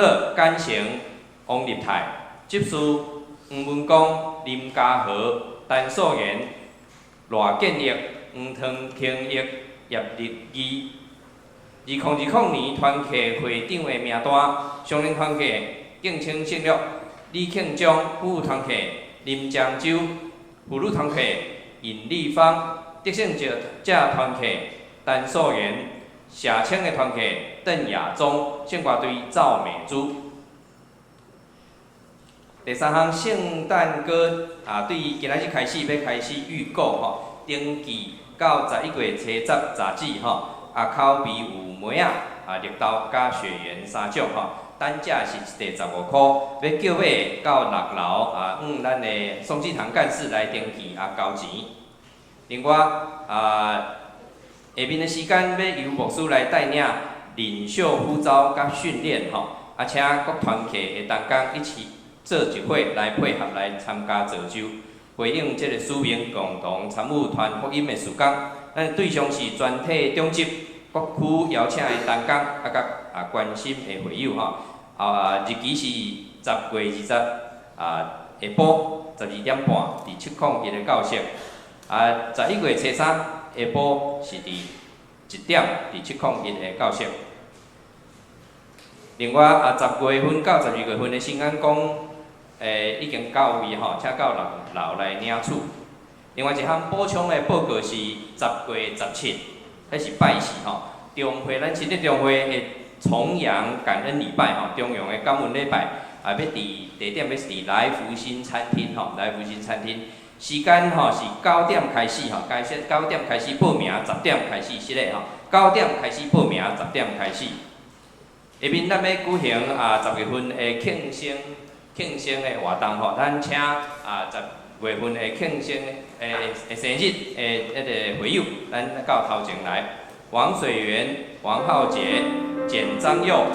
老簡成、王立泰，執事黃文光、林家和、陳素妍、賴建益、黃湯清益、葉立義。2020年團契會長的名單，上林團契敬請省略。李慶忠婦團契林江洲，婦女團契尹麗芳，得勝者團契陳素妍，社青的團契鄧亞忠，聖歌隊趙美珠。第三項聖誕歌啊，對今仔日開始欲開始預購吼，登記到11月初十截止吼。啊，口味有梅仔、啊綠豆佮雪圓三種吼，單價是一塊15箍，欲叫買到6樓啊，向咱的宋志堂幹事來登記啊交錢。另外啊，下面的時間欲由牧師來帶領領袖呼召佮訓練吼，啊，請各團契的同工一起做一伙來配合來參加造就，回應這個使命，共同參與傳福音的事工。咱的對象是全體長執、各區邀請的同工，啊，佮啊關心的會友吼。啊，日期是10月20啊，下晡12點半，佇701的教室。啊，11月初三下晡是佇1點，佇701的教室。另外啊，10月份到12月份的新安宮，已經到位吼，請到6樓來領取。另外一項補充的報告是10月17，彼是拜四吼。中會咱新竹中會的重陽感恩禮拜吼，重陽的感恩禮拜啊，欲佇地點欲是佇來福星餐廳吼，來福星餐廳時間吼是9點開始吼，開始9點開始報名，10點開始失禮吼，9點開始報名，10點開始。下面咱欲舉行啊10月份的慶生的活動吼，咱請啊10月份的慶生的生日的彼個會友，咱到頭前來。王水源、王浩傑、簡張佑、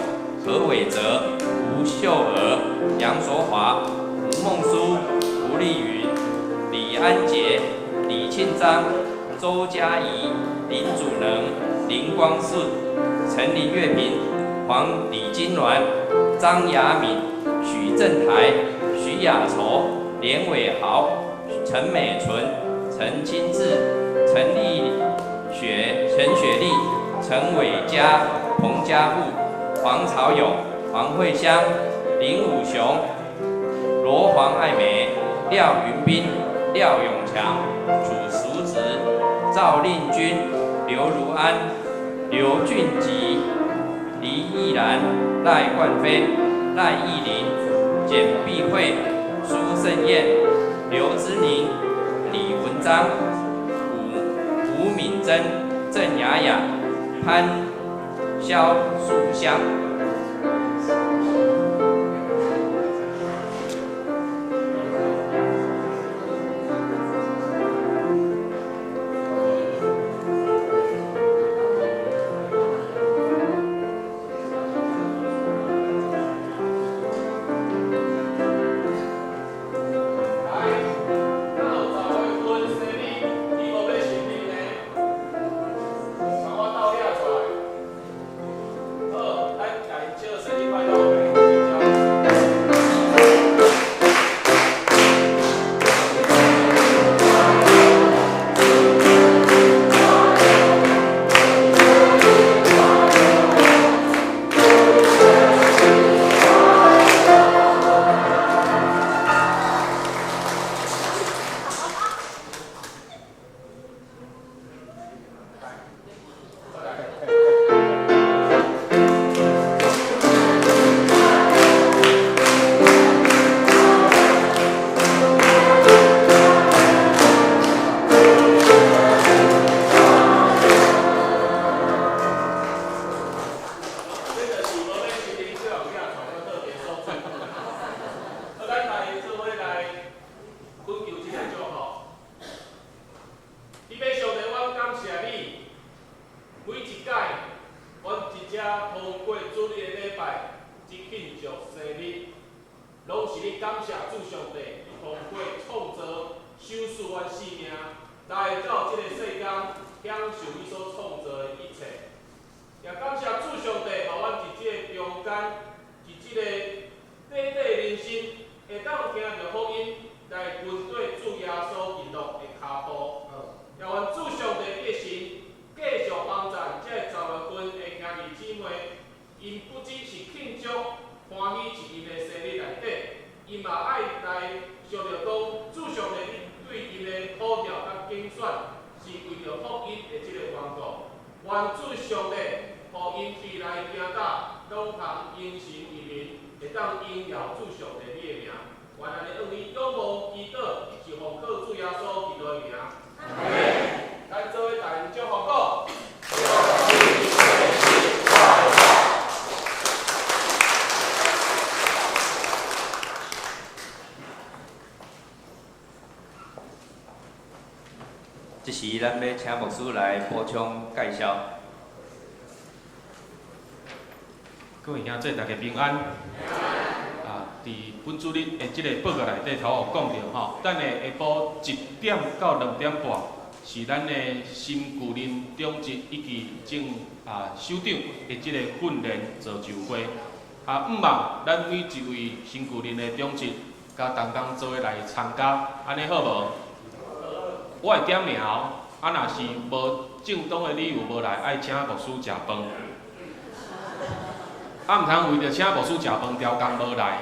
何偉哲、吳秀娥、楊卓華、吳夢蘇、吳麗雲、李愛安杰、李慶章、周嘉怡、林祖能、林光順、陳林月平、黃李金鑾、張雅敏、許正台、許雅籌、連偉豪、陳美純、陳清志、陳麗雪、陳雪麗、陳偉嘉、彭家富、黃朝勇、黃慧香、林武雄、羅黃愛美、廖雲斌、廖永強、褚淑植、趙令君、劉如安、劉俊吉、黎義蘭、賴冠飛、賴義林、簡碧慧、蘇勝燕、劉之寧、李文章、吳敏珍、鄭雅雅、潘蕭素香。這時，咱欲請牧師來補充介紹。各位兄弟，大家平安。啊，佇本主日的這个報告內底頭有講著吼，等下下晡1點到2點半是咱的新舊任長執以及正首長的這个訓練造就會。啊，向望咱每一位新舊任的長執佮同工做伙來參加，按呢好無？我會點名哦，啊，若是無正當的理由無來，愛請牧師食飯。啊，毋通為著請牧師食飯，刁工無來，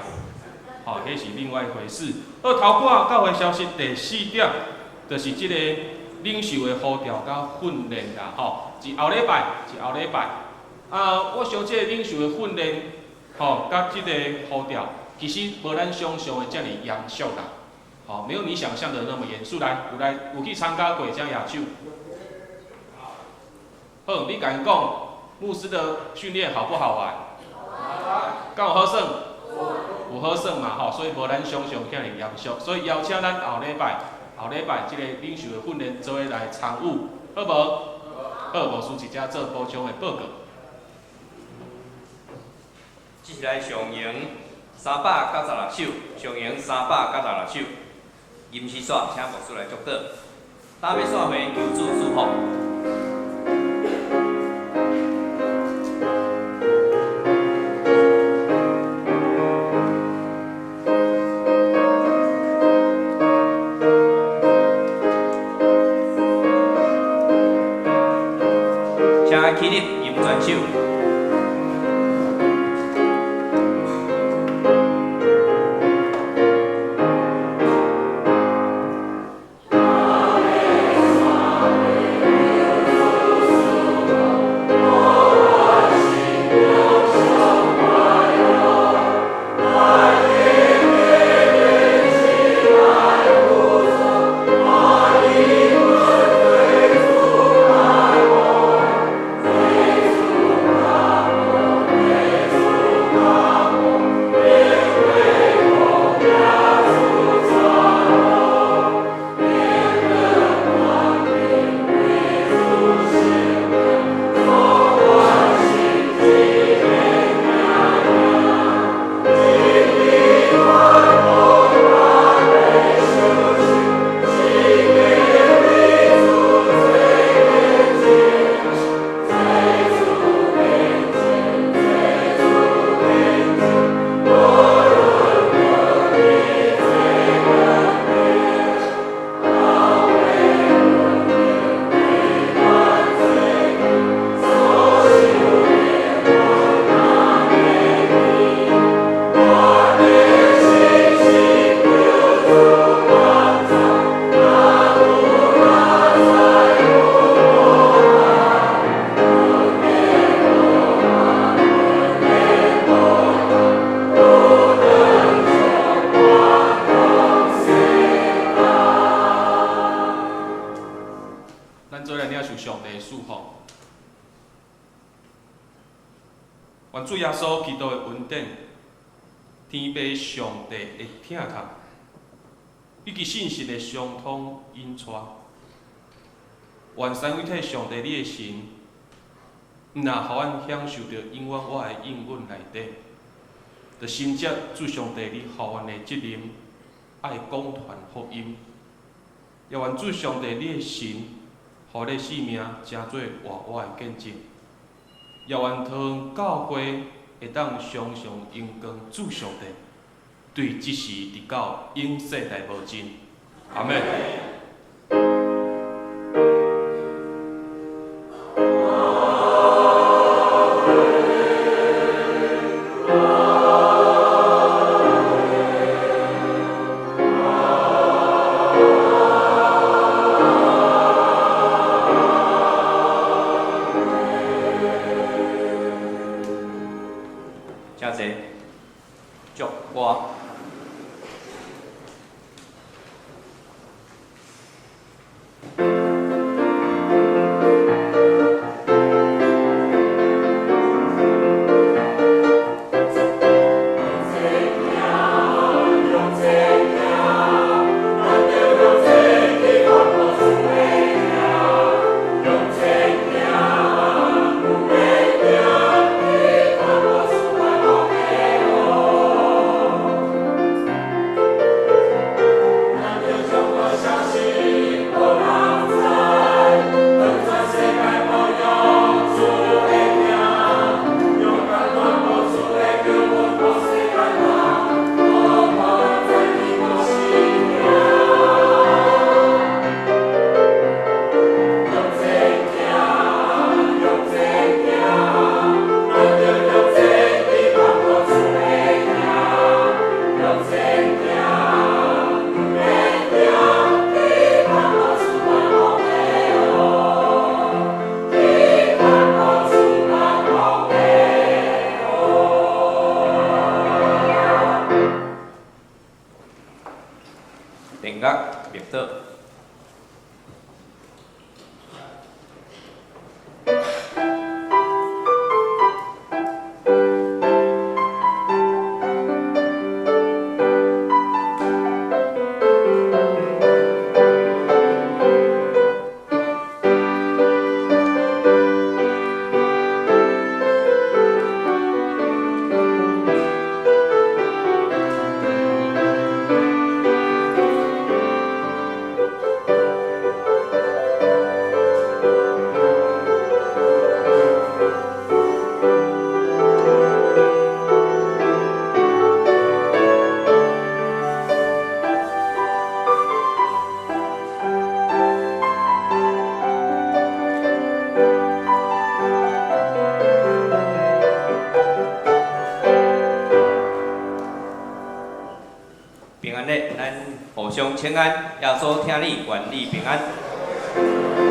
吼，彼是另外一回事。好，頭拄仔教會消息第四點，就是這个領袖的呼召佮訓練啦，吼，是後禮拜，是後禮拜。啊，我想這个領袖的訓練，吼，佮這個呼召，其實無咱想像的遮爾嚴肅啦。吼，沒有你想象的那麼嚴肅。來，有來有去參加過，請舉手。好，你共𪜶講，牧師的訓練好不好玩？敢有好耍？有好耍嘛吼，所以無咱想象遐爾嚴肅。所以邀請咱後禮拜，後禮拜這個領袖的訓練做伙來參與，好無？好，牧師直接做補充的報告。接下來上營396首，上營396首。吟詩煞，請牧師來祝禱。打尾散會，求主祝福。請起立，吟全首。咱做來領受上帝的祝福。願主耶穌基督的恩典、天父上帝的疼痛，以及聖神的相通引帶，願三位一體上帝你的神，毋若予阮享受著永遠我的應允內底，就承接主上帝你予阮的責任，愛講傳福音。也願主上帝你的神，予你性命成做活活的見證。也願桃園教會會當常常榮光主上帝，對這時直到永世代無盡。阿們。請坐。祝歌。相請安，耶穌疼你，願你平安。